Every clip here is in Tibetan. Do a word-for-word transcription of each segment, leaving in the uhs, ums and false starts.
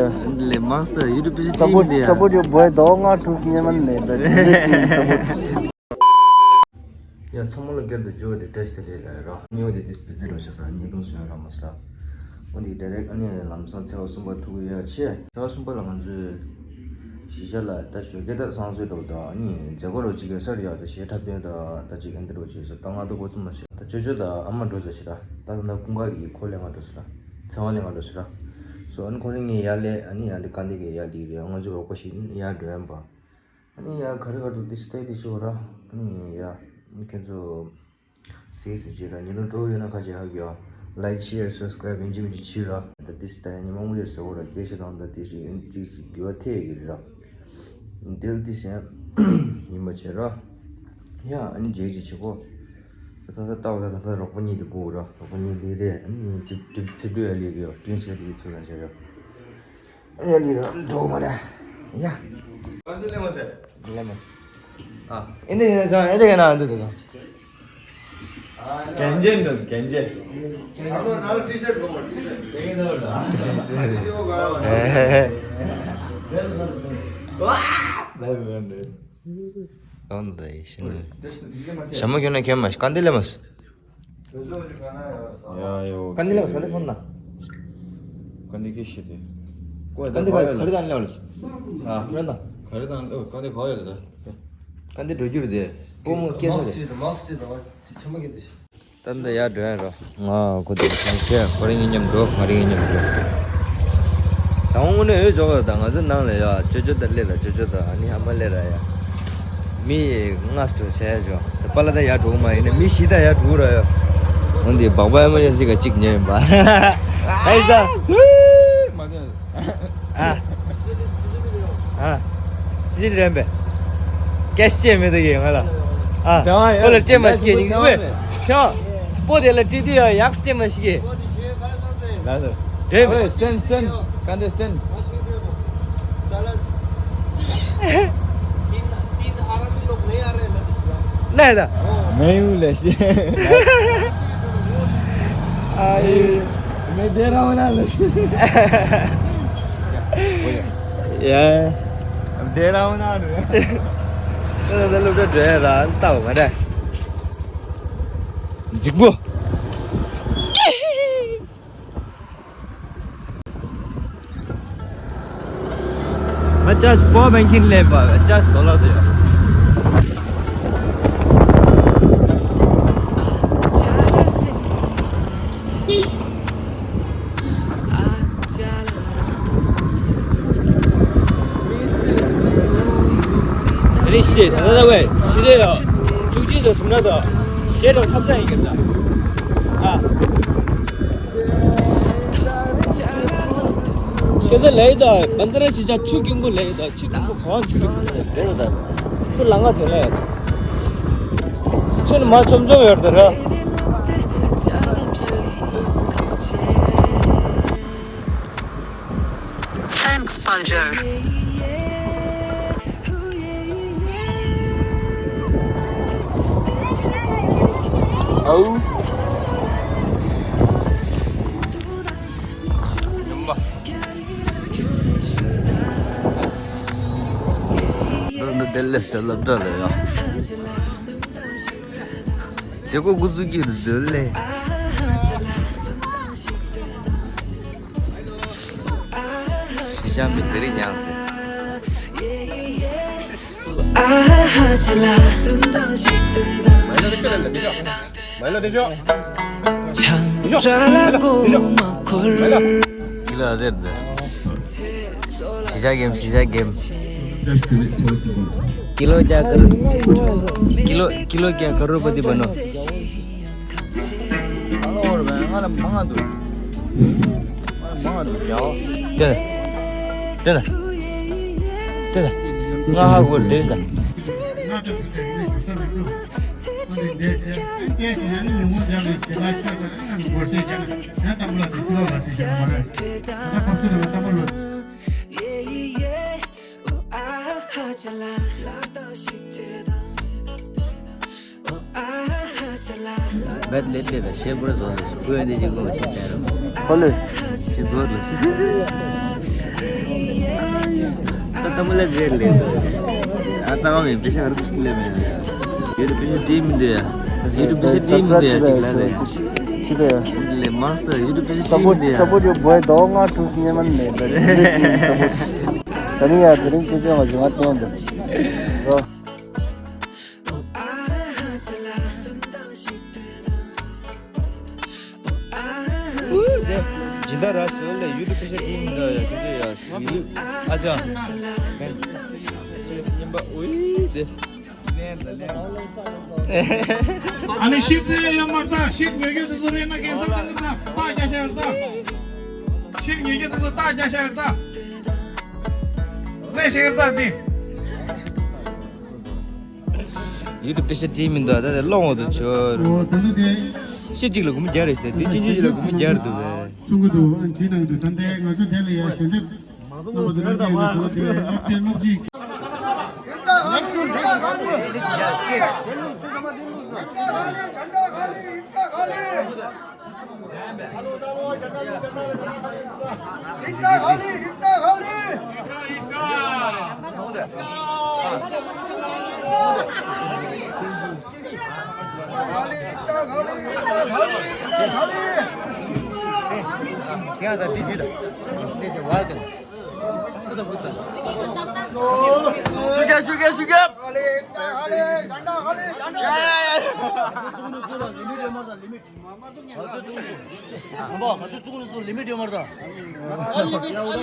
ལས་མང་སྟེ་ཡུ་ཊུབ་པེ་ཇི་ཊིམ་དེ་ཡ། Support your boy, dog. ང་ཐུགས་སྙེ་མ་ནས་ད་དེ་འདྲ་ཞིག་སཔོརཊ། ཡ་ཚང་མ་ལ་སྐྱར་དུ་འཇུ་བ་དེ་བཀྲ་ཤིས་བདེ་ལེགས་ལ་ར། ཉེ་བ་དེ་དེ་སྤི་ཙི་རོ་ཤ་ས་ཉེ་དུང་སོན་ར་མ་སི་ར། འོ་དེ་དེ་རེད། ཨ་ནི་ལམ་སང་ཚེས་པ་གསུམ་པ་ཐུག་ཡ་ཆེ། ཚེས་པ་གསུམ་པ་ལ་ང་ཚོས་གཞིས་ཆགས་ལ་ད་ཞོགས་ཀས་ད་བསང་གསོལ་འགྲོ་ད། ཨ་ནི་མཛད་སྒོ་རོ་གཅིག་ཡོད་ས་རེད་ཡ། ད་གཞས་འཁྲབ་སྟོན་ད་ད་ཅིག་ཨེ་འདི་རོ་གཅིག་ཡོད་ས། ད་ང་ད་གོ་ཚུགས་མ་ཤེས། ད་ཅོ་ཅོ་ད་ཨ་མ་འགྲོ་ས་ཤི་ར། ད་ད་ཀུན་དགའ་གི་ཁོ་ལས་ང་འགྲོ་ས་ར། ཚེ་དབང་ལས་ང་འགྲོ་ས་ར། སོ་ཨ་ནི་ཁོ་རང་ངའི་ཡ་ལས། ཨ་ནི་ཡ་འདི་ཀ་འདི་གི་ཡ་འདི་རེད། ང་ཚོ་རོགས་པ་ཞིག་ཡ་འགྲོ་ཡན་པ། ཨ་ནི་ཡ་ག་རེ་ག་རེ་འདི་ཤི་ཏའི་འདི་ཤི་བ་ར། ཨ་ནི་ཡ་ཁྱེད་ཚོ་སེ་སི་ཅི་ར་ཉི་ལོ་དྲོ་ཡོད་ན་ཁ་ཅིག་ཧ་གི་ཡ། Like, share, subscribe ཡིན་གཅིག་མིན་གཅིག་བྱེད་ར། ད་འདི་སི་ད་ཡ་ཉི་མ་དངོས་ཡོད་ཟེར་བ་ར། སྐད་ཆ་དང་ད་འདི་ཞིག་ཡིན་ཅིག་ཅིག་འགྱུར་བ་ཐེབས་ཡོད་ཀྱི་རེད་ར། འདིར་འདི་ཞེན་ཡིན་པ་བྱེད་ར། ཡ་ཨ་ནི་རྗེས་ཅིག་བྱེད་གོ། ད་ད་ལྟ་བ་ད་ད་ད་རོགས་པ་གཉིས་དེ་སྒུག་ར། རོགས་པ་གཉིས་འདི་རེད། ཨ་ནི་ཅིག་ཅིག་ཚིག་འབྲུ་ཡ་ལི་རེད། ཡ་ཏྲིན་སི་རེད་ཚུར་ལ་བྱེད་ར། ཡ་ལི་ར་འགྲོ་མ་ར། ཡ། ཨ་འདི་ལེ་མ་སེ། ལེ་མ་སེ། ཨ་ཨེ་འདི་ཡ་ཨེ་འདི་ག་ན་འདི་འདི་ག། གན་ཇན་འདི་གན་ཇན། ཨ་ནོ་ནལ་ཊི་ཤར་གོ་མ་ཊི་ཤར། ཊི་ཤར་གོ་མ། ཨེ་ཧེ། ཨོན་དེ་ཤི་ནི། ཞྭ་མོ་ཁྱོད་ན་ཁྱད་མ་ཤི་ཀ་འདི་ལེ་མ་སེ། ཡ་ཡོ། ཀ་འདི་ལ་བསམ་བློ་ཐོངས་ན། ཀ་འདི་ཀི་ཤི་དེ། ཀ་འདི་ག་རེ་དང་ལེ་བ་ལ་ཤི། ཨ། ཁྱོད་ན། ག་རེ་དང་ཀ་འདི་ག་ཡོད་ལ། ཀ་འདི་འགྲོ་རྒྱུ་རེད་དེ། སྤོ་མོ་སྐྱེ་ས་རེད། མོ་སི་ཅི་དང་ཆ་མ་གི་དེ་ཤི། ད་འདི་ཡར་འགྲོ་ཡ་རོ། ང་ཁོ་དེ་ཁང་ཆེ་ཁོ་རང་ངའི་མཉམ་འགྲོ། ང་རང་ངའི་མཉམ་འགྲོ། ད་འོང་ནས་འོས་ཇོག་ད་ང་ཚོ་ནང་ལ་ཡ་ཅོ་ཅོ་ད་ལེ་ལ་ཅོ་ཅོ་ད་ཨ་ནི་ཨ་མ་ལེ་ར་ཡ། མི་ལྔ་སྟོང་བྱས་ཡ་ཇོ། ད་པ་ལ་ད་ཡ་འགྲོ་མ་ཡིན་ན་མི་བཞི་ད་ཡ་འགྲོ་ར་ཡ། འོན་ཏེ་སྦག་སྦག་ཨ་མ་ཡ་ཞིག་ག་གཅིག་ཉོས་ཡིན་པ། ཨ་ཡི་ས། ཨ། ཨ། ཅི་རེད་པས། ཀེཤ་ཅེ་མེད་དེ་གི་ང་ལ། ཨ། ཁོ་ལ་སྤྲད་མ་ཤེས་ཉིན་ཝེ། ཆོ། པོ་དེ་ལ་སྤྲད་དུས་ཡག་སྤྲད་མ་ཤེས། རེད་པས། སྟན་སྟན། ག་འདྲ་སྟན། ནས་ད། མེ་ཡུ་ལེ་ཤི། ཨ་ཡི། མེ་དེ་ར་བ་ན་ལེ་ཤི། ཡ། དེ་ར་བ་ན་རེ། ད་ལོ་ད་དེ་ར་ལྟ་བ་མ་རེད། འཇིགས་པོ། ང་ཅག་སྤོ་བན་ཁིན་ལེན་པ་ཅག་སོ་ལ་དུ་ཡོད། རེད་ཤེས་ཟ་ད་བས་ཤི་རེད་ཡོ། ཐུགས་རྗེ་ཆེ་སུམ་ར་དོ། ཤེས་རོགས་ཆབ་ཚ་ཡིན་གྱི་ད། ཨ། ཁྱེད་ཚོ་ལས་ད་བན་ད་ར་ཤི་ཆ་ཆུ་སྐྱིན་པོ་ལས་ད་ཆུ་སྐྱིན་པོ་གང་ཆུ་སྐྱིན་པོ་ལས་ད་ཆུ་ལ་ང་དེ་ལས་ཆུ་ནི་མ་ཆོམ་ཆོམ་ཡོད་ད་ར། Thanks, Panjar. ཨའུ། འདི་ལས་དེ་ལབ་འདྲ་ལ་ཡ། བྱེད་སྒོ་འགོ་འཛུགས་ཀྱི་འདི་ལས། ཤི་ཤ་མི་དེ་རིང་ཡང་དེ། ཁྱི་ལོ་ཨ་ཟེར་འདི། ཤི་ཤ་གེམ་ཤི་ཤ་གེམ། ཀི་ལོ་ཀྱ་ཀར། ཀི་ལོ་ཀི་ལོ་ཀྱ་ཀར་པ་ཏི་བ་ནོ། ང་ལ་མང་ང་འདུག་ང་ལ་མང་ང་འདུག་ཡའོ། དེ་ལ། དེ་ལ། དེ་ལ། ང་ཧ་གོ་དེ་ལ། བེད་ལེ་ཏེ་ད་ཤེ་བར་ཟོ་ལེ་སུ་ཀུ་ཡ་ནེ་ཇི་གོ་ཤི་ཏེ་རོ། ཧོ་ལེ། ཤེ་ཟོ་ལེ་སི། ཨ་མ་ལ་རེད་ལེ། ཨ་ཙག་མེད་པེ་ཤ་རུ་ཅིག་ལེ་མེད། ཡུ་ཊུབ་པེ་ཤ་ཏི་མི་འདུག་ཡ། ཡུ་ཊུབ་པེ་ཤ་ཏི་མི་འདུག་ཡ་ཅིག་ལ་རེད། ཅི་ཏེ་ཡ། ལེ་མང་སྟེ་ཡུ་ཊུབ་པེ་ཤ་ཏི་མི་འདུག་ཡ། Support your boy, dog, not to see him and me, but this is support. ད་ནི་ཡ་དེ་རིང་ཅི་ཅི་མ་ཅི་མ་ཏོན་འདུག་རོ། ཇི་ལྟར་ར་སོ་ལས་ཡུ་ཊུབ་པེ་ཤ་ཏི་མི་འདུག་ཡ་ཅི་ཏེ་ཡ། ཨ་ཅག་ཉན་པ་འོ་དེ། ཨ་ནི་ཤིག་རེ་ཡོད་མ་རེད་ད། ཤིག་མེད་གི་དེ་ཚོ་རེད་ན་ཀེན་སར་ད་ད་པ་རྒྱ་ཤ་རེད་ད། ཤིག་མེད་གི་དེ་ཚོ་ད་རྒྱ་ཤ་རེད་ད། རེ་ཤེས་རེད་ད་དེ། ཡུ་ཊུབ་པེ་ཤ་ཏི་མི་འདུག་ད་དེ་ཀློག་འོང་དུ་ཆོར། ཨོ་ད་ལྟ་དེ། ཤིག་གཅིག་ལ་སྒོར་མོ་བརྒྱ་རེད་ཟེར་དེ་གཅིག་གཅིག་ལ་སྒོར་མོ་བརྒྱ་རེད་འདུག་བས། གསུང་གི་འདུག་ཨ་ནི་བྲིས་གནང་འདུག་ད་ལྟ་ང་ཚོ་དེ་ལ་ཡ་ཞལ་འདེབས། ཤུ་རྒྱབ་ཤུ་རྒྱབ་ཤུ་རྒྱབ།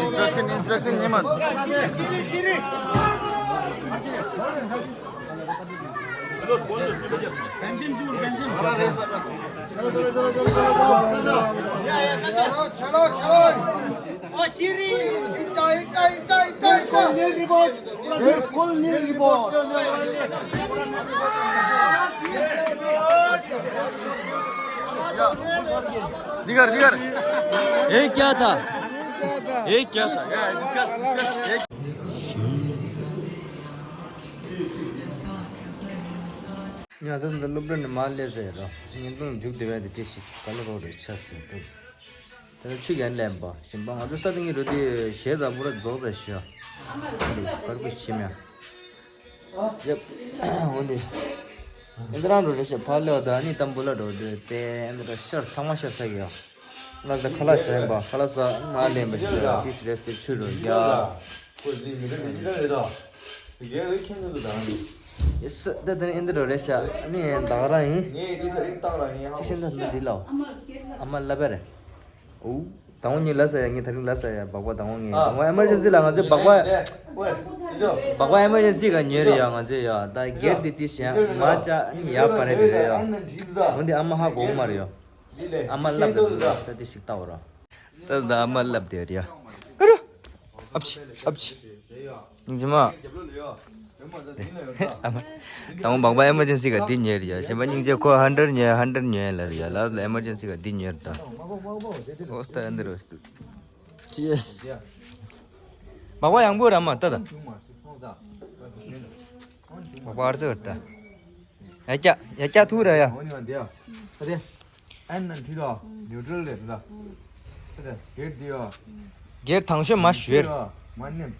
Instruction, instruction ཉན་མ། चलो चलो चलो चलो चलो चलो चलो चलो चलो चलो। बिल्कुल नील रिपोर्ट। दिगर दिगर। ये क्या था? ये क्या था? या, डिस्कस डिस्कस। ང་ཚོ་འདི་སློབ་གྲྭ་ནས་མར་སླེབས་ཟེར་རོ། བརྙན་ཐུང་མཇུག་བསྡུ་བའི་དེ་དེ་ཞིག་ག་ལ་རོགས་རེད་ཆ་ཟེར་འདུག་དེ་ལ་ཆུ་རྒྱག་ལེན་པ་ཞིམ་པ་ང་ཚོ་ས་དེ་ཉིད་རུ་དེ་གཞས་དང་པོ་ར་རྫོགས་ཚར་ཤག་འདི་གར་ཀུ་ཞིམ་ཡ། ཡབ། འོན་ཏེ། ཨེ་འདི་རང་འགྲོ་རེ་ཞིག་ཕར་ལེའོ་ད་ནི་ཏམ་བུ་ལ་འགྲོ་དེ་ཙེ་ཨེ་འདི་ར་ཤར་ཚང་མ་ཤར་ས་གི་ཡ། ང་ཚོ་ཁ་ལག་ཟ་ཡིན་པ་ཁ་ལག་ཟ་མ་ལེན་པ་ཞིག་ཡ་ཏིས་རེས་ཏེ་ཆུ་རུ་ཡ། ཡེ་སི་ད་དེ་ནི་ཨེ་འདི་རུ་རེ་ཤག་ནི་ད་ག་རང་ཡིན། ཅི་ཤེས་ད་འདི་ལའོ། ཨ་མ་ལབ་པ་རེད། ཨོ། དང་པོ་ངས་ལབ་ས་ཡ་ངས་ད་རིང་ལབ་ས་ཡ་སྦག་སྦག་དང་པོ་ངས་དང་པོ་ཨེ་མར་ཇེན་སི་ལ་ང་ཚོས་སྦག་སྦག་སྦག་སྦག་ཨེ་མར་ཇེན་སི་ག་ཉོས་རེད་ཡ་ང་ཚོས་ཡ་ད་སྒེར་དེ་དེ་བཞིན་མ་ཅག་ནི་ཡ་པ་རེད་རེད་ཡ། འོན་ཏེ་ཨ་མ་ཧ་གོ་གི་མ་རེད་ཡ། ཨ་མ་ལབ་ད་ད་ད་དེ་ཞིག་ལྟ་འོ་ར། ད་ད་ཨ་མ་ལབ་དེ་རེད་ཡ། ཨ་རོ། ཨབ་ཆི་ཨབ་ཆི། སྙིང་རྗེ་མ། ཨ་མ། དང་པོ་སྦག་སྦག་ཨེ་མར་ཇེན་སི་ག་འདི་ཉོས་རེད་ཡ། གཞན་པ་སྙིང་རྗེ་ཁོ་ཧན་ཌར་ཉོས་ཧན་ཌར་ཉོས་ལ་རེད་ཡ། ལ་ལ་ཨེ་མར་ཇེན་སི་ག་འདི་ཉོས་རེད་ད། ཨོ་སྟ་ཨེ་འདི་རུ་སྟུ། ཅི་ཡེས། སྦག་སྦག་ཡང་པོ་ར་མ་ལྟ་ད། སྦག་སྦག་ཨར་ཙི་བར་ད། ཡ་ཀྱ་ཡ་ཀྱ་ཐུག་ར་ཡ། ཨན་ནན་ཁྲི་ལ་ནིའུ་ཊྲལ་རེད་ལ། སྒེར་དེ་ཡ། སྒེར་དང་ཤོས་མ་ཞུ་ཡེར། མ་ནེམ།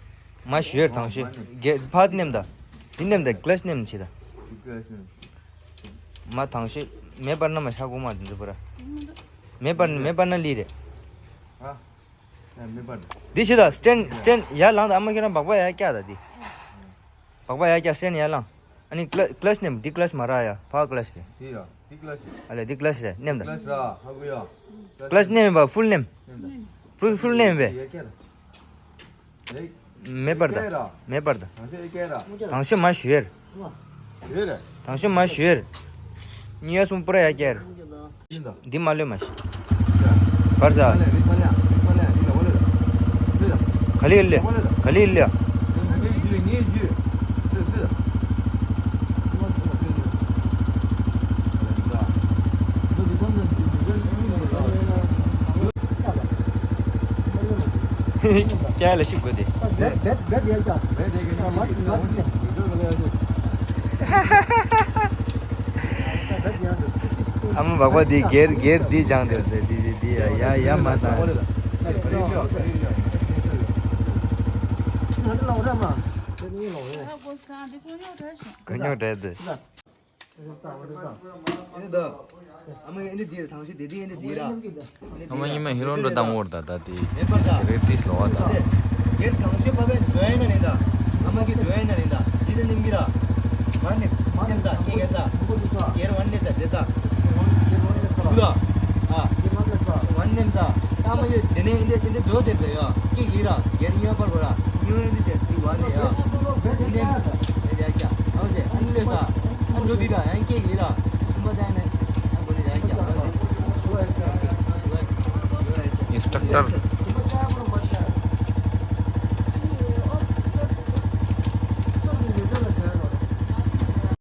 མ་ཞུ་ཡེར་དང་ཤོས། སྒེར་ཕར་ནེམ་ད། དེ་ནེམ་ད་ཀླད་ནེམ་བྱེད་ད། མ་དང་ཤོས་མེ་པར་ན་མ་ཤ་གོ་མ་དེ་ཚོ་པུ་ར། མེ་པར་མེ་པར་ན་ལི་རེད། འདི་ཤི་ད་སྟེན་སྟེན་ཡར་ལངས་ད་ཨ་མ་ཁྱེད་རང་སྦག་སྦག་ཡར་བཀྱག་ད་འདི། སྦག་སྦག་ཡར་བཀྱག་སྟེན་ཡར་ལངས། ཨ་ནི་ཀླ་ཀླད་ནེམ་འདི་ཀླད་མ་ར་ཡ་ཕ་ཀླད་རེད། འདི་ཡ་འདི་ཀླད་རེད། ཨ་ལས་འདི་ཀླད་རེད་ནེམ་ད། ཀླད་ར་ཧ་གོ་ཡ། ཀླད་ནེམ་བ་ཕུལ་ནེམ། ནེམ་ད། ཕུལ་ཕུལ་ནེམ་བས། ཡ་ཀྱ་ར། མེ་པར་ད། མེ་པར་ད། དང་ཤོས་མ་ཞུ་ཡེར། དང་ཤོས་མ་ཞུ་ཡེར། ཉི་ཡ་སུམ་པུ་ར་ཡ་ཀྱེར། འདི་མ་ལོས་མ་ཤི། བར་ཟ། ག་ལི་ལི། ག་ལི་ལི། ཀྱ་ལ་ཤི་དགོས་ཏེ། ཨ་མ་སྦག་སྦག་འདི་སྒེར་སྒེར་འདི་སྦྱངས་ཏེ་འདི་འདི་འདི་ཡ་ཡ་ཡ་མ་དང་། འདི་ལོག་ར་མ། དེ་ནི་ལོག་རེད། ཨ་ཀོ་སྐང་འདི་ཀོ་ཉོ་འདྲ་ཞིག་ཀོ་ཉོ་འདྲ་འདི། ད་ད་ད། ཨ་མ་ཡིན་འདི་དེ་ར། ཐང་ཤེས་དེ་དེ་ཡིན་འདི་དེ་ར། ཨ་མ་ཉི་མ་ཧི་རོ་འགྲོ་དང་འོར་ད་ད་དེ་རེད་དིས་ལོ་བ་ད། ཡེར་ཐང་ཤེས་པ་བས་འགྲོ་ཡ་ན་ནི་ད། ཨ་མ་གི་འགྲོ་ཡ་ན་ནི་ད། འདི་ད་ནིམ་གི་ར། མ་ནི་མ་ནིམ་ས་ཀེ་ཀེ་ས། ཡེར་ཝན་ནི་ས་དེ་ད། ཡེར་ཝན་ནི་ས། ཨ། ཡེར་ཝན་ནི་ས། ཝན་ནིམ་ས། ཨ་མ་ཡོད་དེ་ནས་འདི་འདི་འགྲོ་དེ་འགྲོ་ཡ། ཀེ་གི་ར། ཡེར་ཉོ་པར་གོ་ར། ཉོ་ཡ་འདི་ཆེ་འདི་ཝན་ནི་ཡ། འདི་ནི་ཡ་ཀྱ། ཨ་ཟེ་ཨ་ནི་ལེ་ས། ཨ་འགྲོ་འདི་ར་ཡང་ཀེ་གི་ར། སུམ་པ་ད་ནི། ཨ་གོ་ནི་ཡ་ཀྱ། ཨ་ཟེ། Instructor